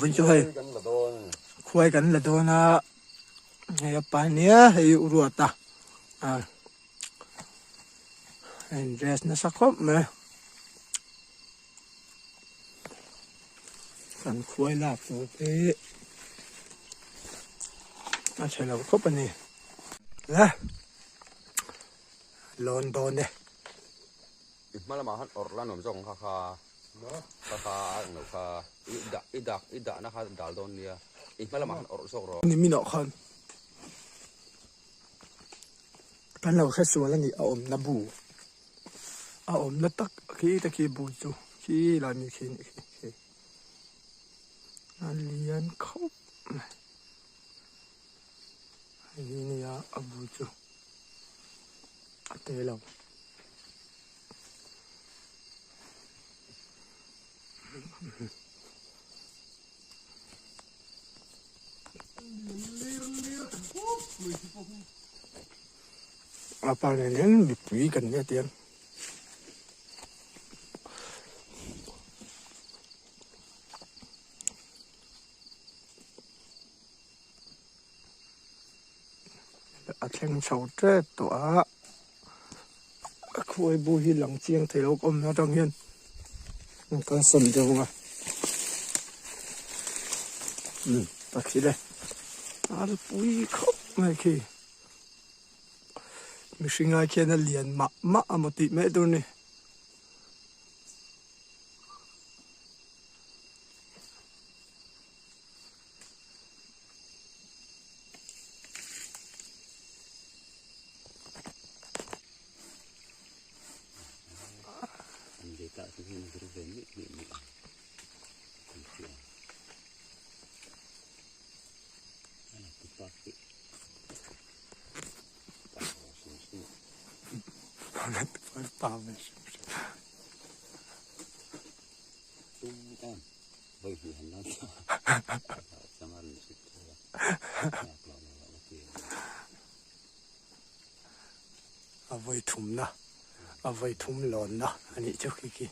Vawiin chu hei khuai kan la dawn a hei a pa nia hei u ruat a a in dress nasa khawp mai kan khuai lak tur te a chhe lo khawp a ni le lawn dawn e. I hma lamah khan awrh la nuam zawk ang kha kha kha kha a ang loh kha i dah i dak i dahna kha dal dawn nia i hma lamah khan awrh zawk rawh. Ni minah khan kan lo hre sual a ni a awmna bu a awmna tak khi te khi bu chu khi lai mi khi nih khi khi a lian khawp mai hei hi nia a bu chu. A te lo. A pa nen hian mipui kan nia tiang. A thleng chho tep tawh a a khuai bu hi lang chiang thei lo ka awm atang hian an kalsan deuh ang a umm tak hi le a pui khawp mai khi mihring ai khian a lian mah mah a maw tih mai tur a ni. A vawi thumna a vawi thum lawnna a nih chu khi khi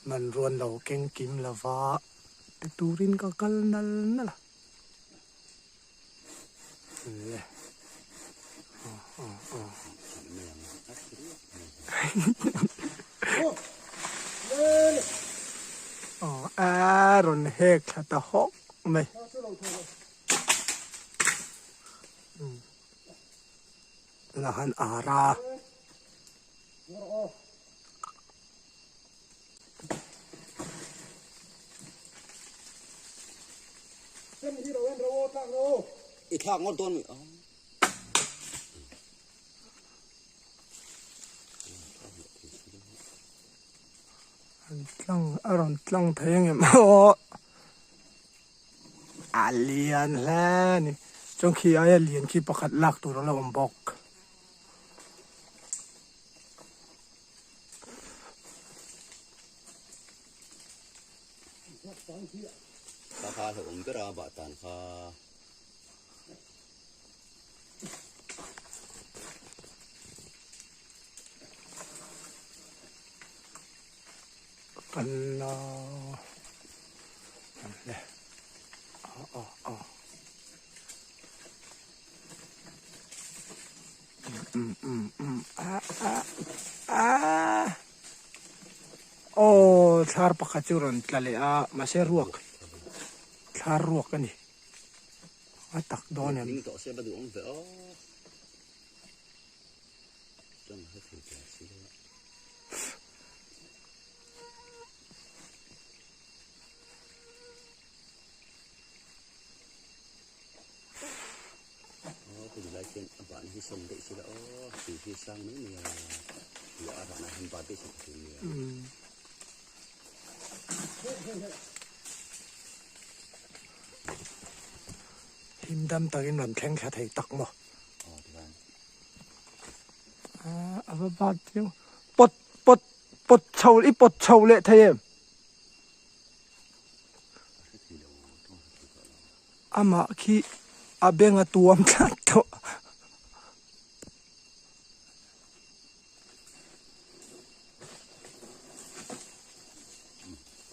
hmanruan lo keng kim lova pe turin ka kal nal nal a le aw aw aw. Aw a rawn hek thla ta hawk mai. Tunah khan ara. I thlak ngawt dawn mi. An tlang a rawn tlang thei ang em aw a lian hle a ni chuan khi aia lian khi pakhat lak tur a lo awm bawk. Kha kha hlauhawm ber a bah tan kha. Kan la le a a a um um um a a a aw thlar pakhat chu rawn tla leh a mahse ruak thlar ruak a ni. A tak dawn em? Hming tawh se va duh awm ve aw. Tang ha thei ta si lo a. Aw ku lai khian a bahna hi sawn daih sila aw tui hi sang mai mai a tia a rahna hian bat daih sak thei nia. Him dam takin rawn thleng thla thei tak maw? A va bat chiang. Pawt pawt pawt chho i pawt chho leh thei em? Amah khi a beng a tuam tlat tawh.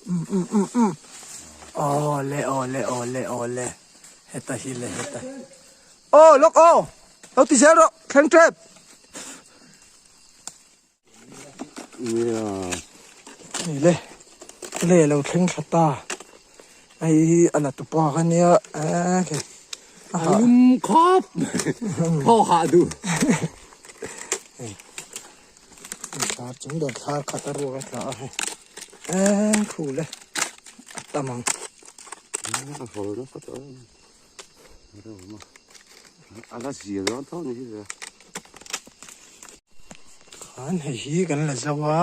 Um um um um. Awle awle awle awle heta hi le heta aw lawk aw lo ti zel rawh thleng tep. Ni le le lo thleng thla ta hei hi a la tupa kha nia a lum khawp thaw hah duh. Thlar chung dawn thlar khat a ruak a tla a hei eee thu le a tam ang. A hawl nasa tawh em a la zia dawn tho ni hi ve. Khan hei hi kan la zo a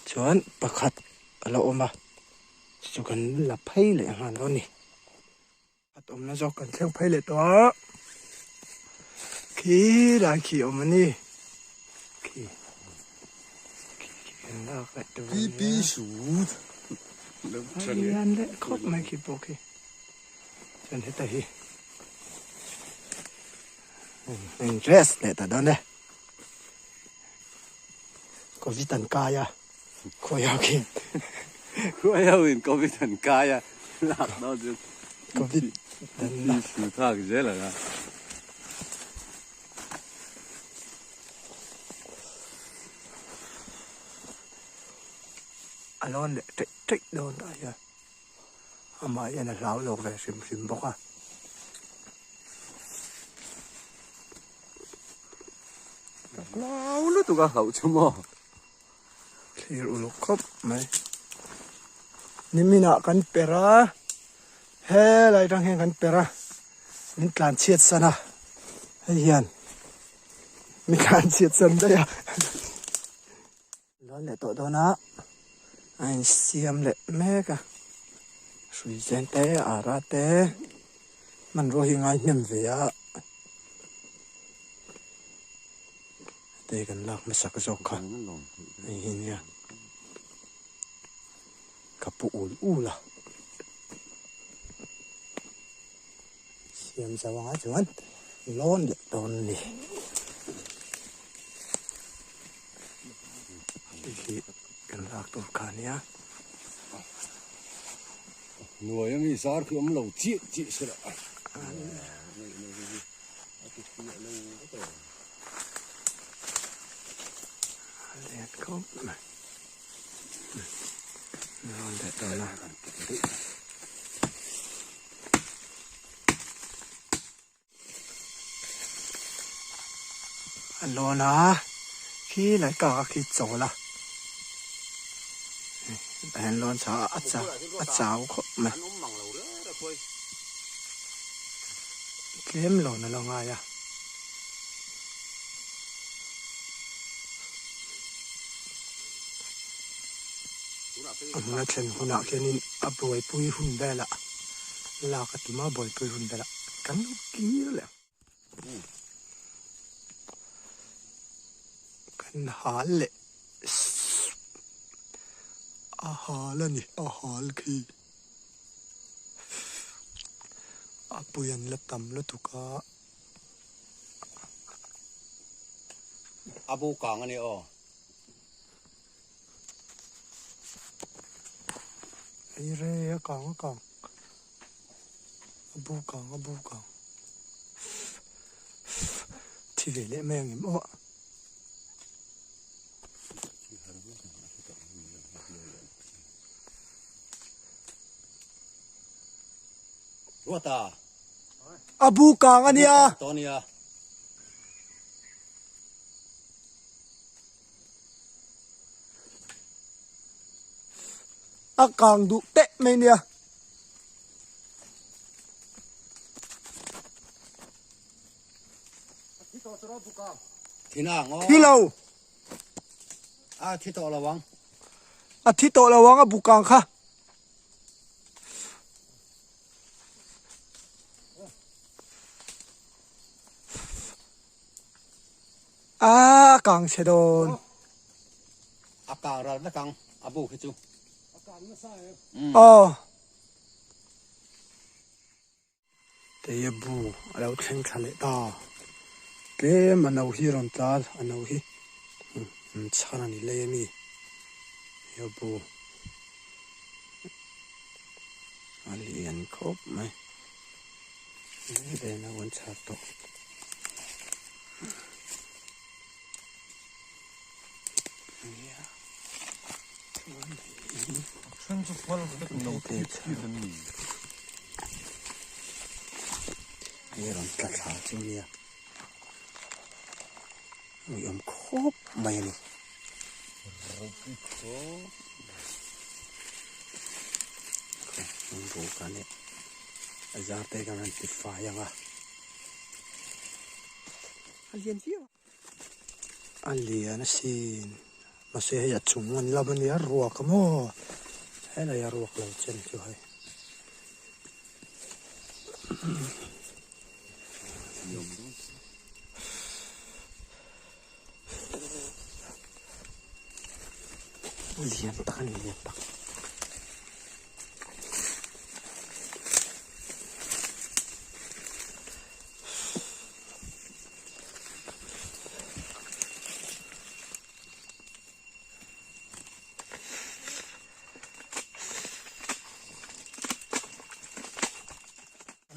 chuan pakhat a la awm a chu kan la phei leh nghal dawn a ni. A tawmna zawk kan thleng phei leh tawh a, khi lai khi awm a ni, khi khi khi kan lak leh tur a nia, a lian leh khawp mai khi pawh khi, chuan heta hi interest leh ta dawn e, covid an kai a. Khawi ho khi. Khawi ho in covid an kai a lak dawn chu. Covid an la. Su thak zel ang a. A lawn leh ṭeih ṭeih dawn tah hian amah hian a hlau lawk ve hrim hrim bawk a. Hlau lutuk a hlauh chu maw. Thlir uluk khawp mai. Niminah kan per a, helai atang hian kan per a, min tlan chhiat san a, hei hian min tlan chhiat san daih a. Lawn leh tawh dawn a, a insiam leh mek a, hrui chen te, ara te, hmanrua hi ngai hnem ve a. Te kan lak hmasak zawk kha hei hi nia ka pu ul ul a siam zo anga chuan lawn leh dawn a ni hei hi kan lak tur kha nia. Hnuai ami zar khi awm lo chiah chiah se la. Lian khawp mai rawn leh dawn a. A lawn a khi lai kak a khi chawl a an lawn chho a a chau a chau khawp mai. Tlem lo na lo ngai a. A hmun a thlen hunah khianin a buaipui hun velah lak a tum a, buaipui hun velah kan lo kir leh ang. Kan hal leh a hal a ni, a hal khi. A pui an la tam lutuk a. A bu kang a ni aw. Ei re a kang a kang. A bu kang a bu kang. Thi ve leh mai ang em aw. Ruata. A bu kang a nia. To nia. A kang duh teh mai nia. Thi lo. A thi tawh lo ang. A thi tawh lo ang a bukang kha. A kang chhe dawn. A kang ral vek ang a bu khi chu. A kang nasa em? Aw. Tei bu a lo thleng thla leh ta. Tlem a no hi rawn tla a no hi chhan a ni lei a mi. Hei bu. A lian khawp mai. Hei no an chhar tawh. Nia chuan hei hei rawn tla thla chu nia ui awm khawp mai a ni. A zar te kan han ti fai ang a. A lian viau a. A lian asin. Mahse hei a chung an lam ania ruak a maw. Helai a ruak lo chen chu hei. Lian tak a ni lian tak.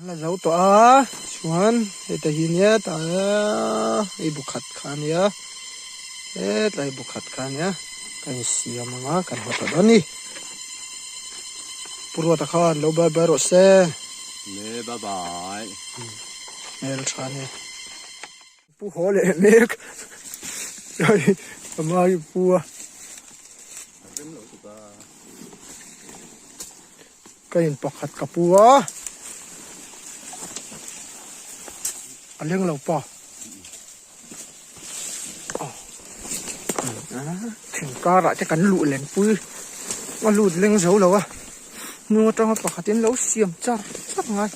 An la zo tawh a chuan heta hi nia tah hei bu khat kha a nia hetlai bu khat kha a nia ka insiam ang a kan haw tawh dawn a ni Pu Ruata khan lo bye bye rawh se. Le bye bye. Hmel tha nia. Pu haw leh mek hei a mai pu a. Ka in pakhat ka pu a. A leng lo pa. Thing karah te kan luh len pui a lut leng zo lo a hnung atanga pakhatin lo siam char char ngai.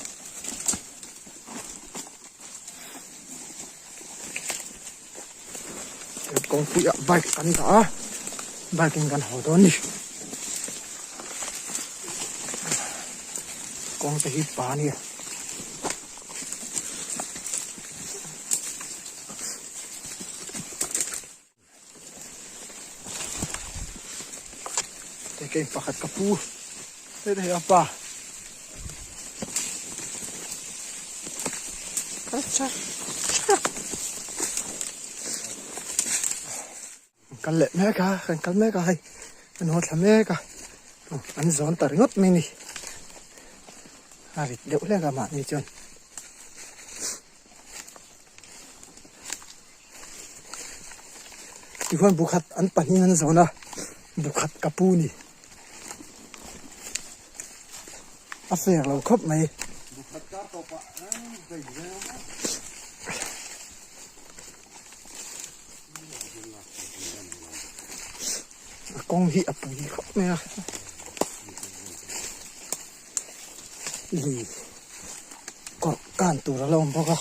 Kawngpui ah bike kan dah a bike in kan haw dawn a ni kawng te hi pa a nia. Hei pakhat ka pu hei hei a pa kal leh mek a kan kal mek a hei an haw thla mek a an zawn ta ringawt mai a ni a rit deuh hlek a mahni chuan. Tichuan bu khat an pahnih an zawn a bu khat ka pu ni a fair lo khawp mai. A kawng hi a pui khawp mai a lui kawrh kan tur a lo awm bawk a.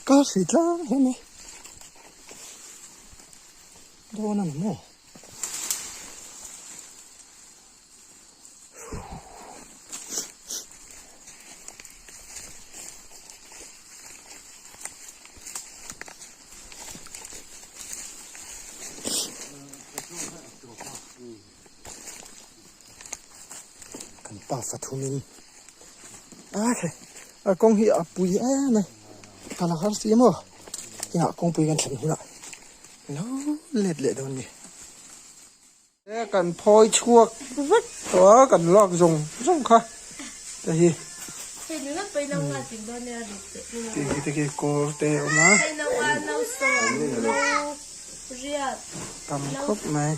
Ka hri tlang hle mai dawn a ni maw. Kan pa fathumin a hei a kawng hi a pui em a kal a har si a maw inah kawngpui kan thlen hunah lo let leh dawn a ni. Kan phawi chhuak vek tawh a kan lak zawng zawng kha te hi tih te khi kawr te a awm a tam khawp mai.